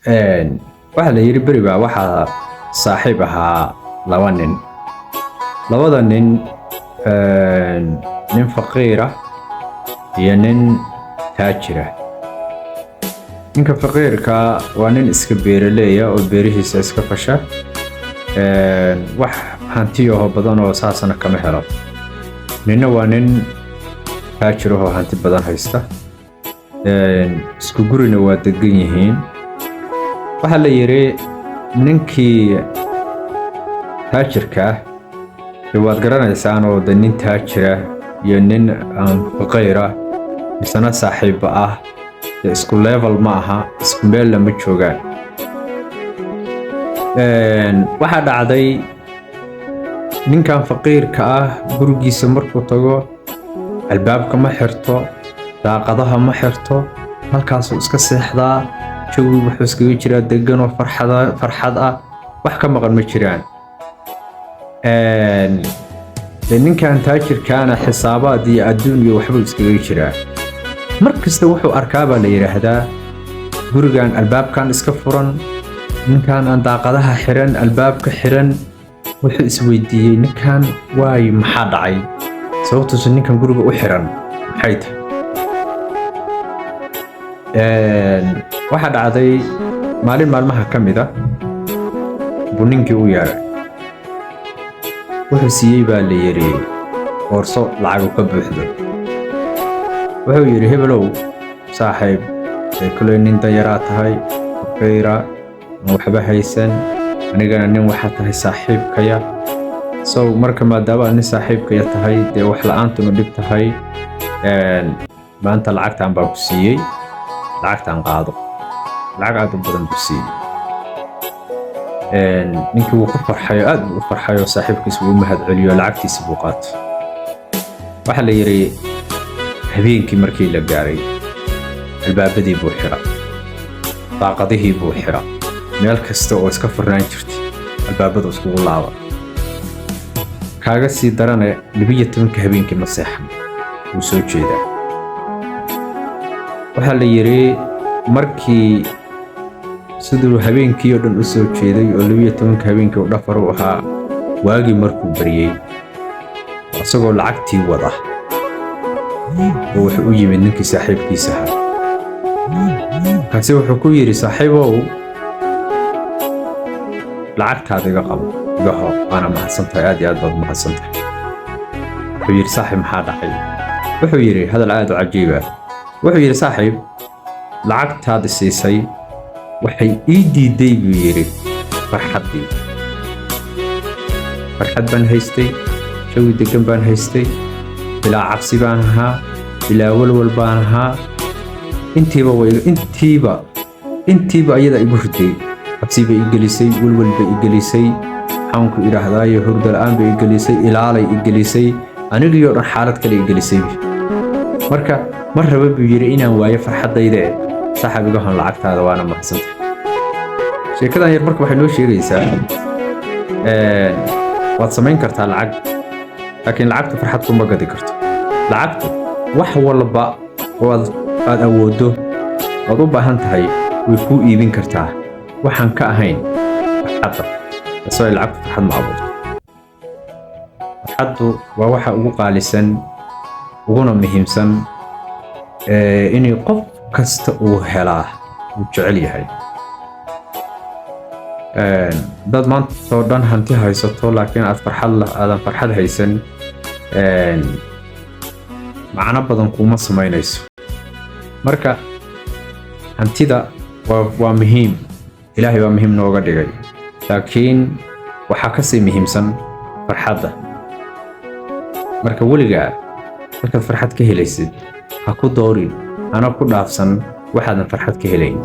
Waxaa la yidhi beri baa waxaa saaxiib ahaa laba nin. Labada nin, nin faqiira iyo nin taajira. Ninka faqiirka waa nin iska beeraleeya oo beerihiisa iska fasha, wax hantiyaho badan oo saasna kama helo. Ninna waa nin taajirahoo hanti badan haysta, isku gurina waa degan yihiin. Waxaa la yidhi ninkii taajirka ah dee waad garanaysaan, oo de nin taajira iyo nin aan faqiira misena saaxiibba ah dee isku level ma aha, isku meelna ma joogaan. Waxaa dhacday ninkan faqiirka ah gurigiisa markuu tago albaabka ma xirto, daaqadaha ma xirto, halkaasuu iska seexdaa, jawi wuxuu iskaga jiraa degan oo farxada farxad ah, wax ka maqan ma jiraan. Dee ninkan taajirkaana xisaabaad iyo adduun iyo waxbuu iskaga jiraa. Mar kasta wuxuu arkaa baa la yidhaahdaa gurigan albaabkan iska furan, ninkan aan daaqadaha xiran, albaabka xiran. Wuxuu isweydiiyey, ninkan waay maxaa dhacay? Sababtuusa ninkan guriga u xiran maxay tahay? Waxaa dhacday maalin maalmaha ka mid a buu ninkii u yeedhay. Wuxuu siiyey baa la yidhi boorso lacagu ka buuxdo. Wuxuu yidhi, "Hebelow saaxiib, dee koley nin danyaraa tahay, faqiira, aan waxba haysan, anigana nin waxaa tahay saaxiibkaya. So marka maadaama aad nin saaxiibkaya tahay, dee wax la-aantuna dhib tahay, maanta lacagtan baan ku siiyey, lacagtan qaado." Lacag aad u badan buu siiyey. Ninkii wuu ku farxayo, aad buu u farxayo, saaxiibkiis wuu u mahad celiyo, lacagtiisi buu qaatay. Waxaa la yidhi habeenkii markii la gaaray albaabadii buu xira, daaqadihii buu xira, meel kasta oo iska furnaan jirtay albaabadu iskugu laaba. Kaaga sii darane, 12-ka habeenkii ma seexan, wuu soo jeedaa. Waxaa la yidhi markii siduu habeenkii oo dhan u soo jeeday oo 12-ka habeenkii u dhafar u ahaa, waagii markuu baryey, isagoo lacagtii wada oo wuxuu u yimid ninkii saaxiibkiisa ahaa. Markaasi wuxuu ku yidhi, "Saaxiibow, lacagtaada iga qabo, iga hoo, waana mahadsan tahay, aad iyo aad baad mahadsan tahay." Wuxuu yidhi, "Saaxiib, maxaa dhacay?" Wuxuu yidhi hadal aad u cajiib ah. Wuxuu yidhi, "Saaxiib, lacagtaada siisay waxay ii diiday," buu yidhi, "farxaddii. Farxad baan haystay, jawi deggan baan haystay, bilaa cabsi baan ahaa, bilaa walwal baan ahaa. Intiiba way intiiba ayada igu riday. Cabsi bay i gelisay, walwal bay i gelisay, maxaanku idhaahdaaye, hurda la'aan bay i gelisay, ilaalay i gelisay, anigii oo dhan xaalad kale i gelisay. Marka ma raba," buu yidhi, "inaan waayo farxaddayde. Saaxib, iga hon lacagtaada, waana mahadsantay." Sheekadan yar marka waxay noo sheegaysaa, waad samayn kartaa lacag, laakiin lacagtu farxad kuma gadi karto. Lacagtu wax walba oo aad awooddo ood u baahan tahay way kuu iibin kartaa, waxaan ka ahayn farxadda. Asoo lacagtu farxad ma abuurto. Farxaddu waa waxa ugu qaalisan uguna muhiimsan inay qof kasta uu helaa uu jecel yahay. Dad maanta oo dhan hanti haysato laakiin aad farxad aadan farxad haysan, macno badan kuma samaynayso. Marka hantida waa muhiim, Ilaahay baa muhiim nooga dhigay, laakiin waxaa kasii muhiimsan farxadda. Marka weligaa markaad farxad ka helaysid ha ku doorin, hana ku dhaafsan waxaadan farxad ka helayn.